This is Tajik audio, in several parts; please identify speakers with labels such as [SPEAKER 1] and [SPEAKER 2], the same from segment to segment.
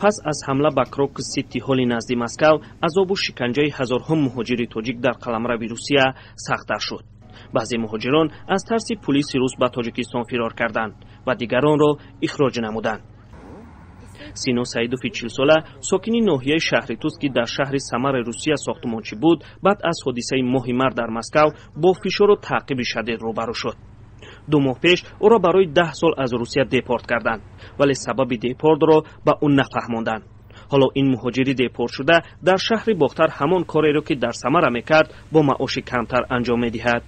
[SPEAKER 1] Пас аз ҳамла ба Крокус Сити Ҳоли назди Москав, азобу шиканҷаи ҳазорҳо муҳоҷири тоҷик дар қаламрави Русия сахттар шуд. Баъзе муҳоҷирон аз тарси пулиси рус ба Тоҷикистон фирор карданд ва дигаронро ихроҷ намуданд. Сино Саидови 40-сола, сокини ноҳияи шаҳри Тус, ки дар шаҳри Самараи Русия сохтмончӣ буд, баъд аз ҳодисаи моҳи март дар Москав бо фишору таъқиби шадид рӯбарӯ шуд. 2 моҳ пеш ӯро барои 10 сол аз Русия депорт карданд, вале сабаби депортро ба ӯ нафаҳмонданд. Ҳоло ин муҳоҷири депортшуда дар шаҳри Бохтар ҳамон кореро, ки дар Самара мекард, бо маоши камтар анҷом медиҳад.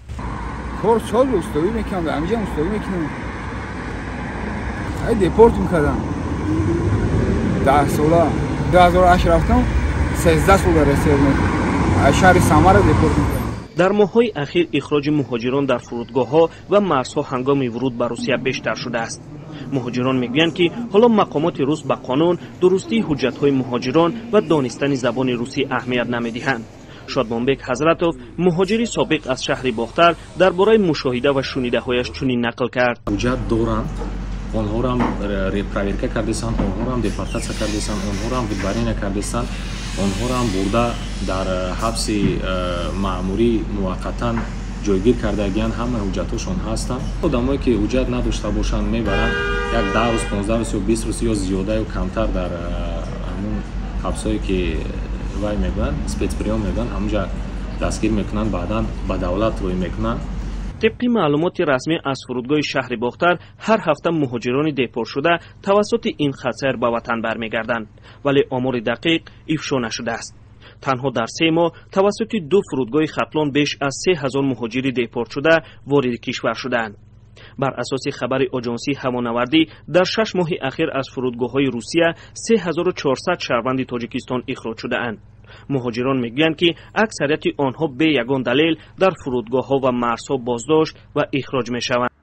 [SPEAKER 2] Кор сол устоӣ мекунам, ҳамиҷа устоӣ мекунам. Ай депорт мекардам. 10 сола, 2008 рафтам, 13 сол дар Русия будам. Аз шаҳри Самара депорт мекардам.
[SPEAKER 1] Дар моҳҳои ахир ихроҷи муҳоҷирон дар фурудгоҳҳо ва марзҳо ҳангоми вуруд ба Русия бештар шудааст. Муҳоҷирон мегӯянд, ки ҳоло мақомоти рус ба қонун, дурустии ҳуҷҷатҳои муҳоҷирон ва донистани забони русӣ аҳамият намедиҳанд. Шодмонбек Ҳазратов, муҳоҷири собиқ аз шаҳри Бохтар, дар бораи мушоҳида ва шунидаҳояш чунин нақл кард.
[SPEAKER 3] Ҳуҷҷат доранд, онҳоро проверка кардесанд, онҳоро депортатсия кардесанд, онҳоро выдворение кардесанд, онҳоро бурда дар ҳабси маъмурӣ муваққатан ҷойгир кардагиянд, ҳама ҳуҷҷатҳошон ҳастанд. Одамое ки ҳуҷҷат надошта бошанд, мебаранд як 10 рӯз, 15 рӯз ё 20 рӯз ё зиёда ё камтар дар ҳамун ҳабсҳое ки вай мегӯянд, спецприём мегӯянд, ҳамунҷа дастгир мекунанд, баъдан ба давлат рӯй мекунанд.
[SPEAKER 1] Тибқи маълумоти расмӣ аз фурудгоҳи шаҳри Бохтар, ҳар ҳафта муҳоҷирони депортшуда тавассути ин хатсайр ба ватан бармегарданд, вале омори дақиқ ифшо нашудааст. Танҳо дар 3 моҳ тавассути 2 фурудгоҳи Хатлон беш аз 3000 муҳоҷири депортшуда вориди кишвар шудаанд. Бар асоси хабари оҷонсии ҳавонавардӣ, дар 6 моҳи ахир аз фурудгоҳҳои Русия 3400 шаҳрванди Тоҷикистон ихроҷ шудаанд. Муҳоҷирон мегӯянд, ки аксарияти онҳо бе ягон далел дар фурудгоҳҳо ва марзҳо боздошт ва ихроҷ мешаванд.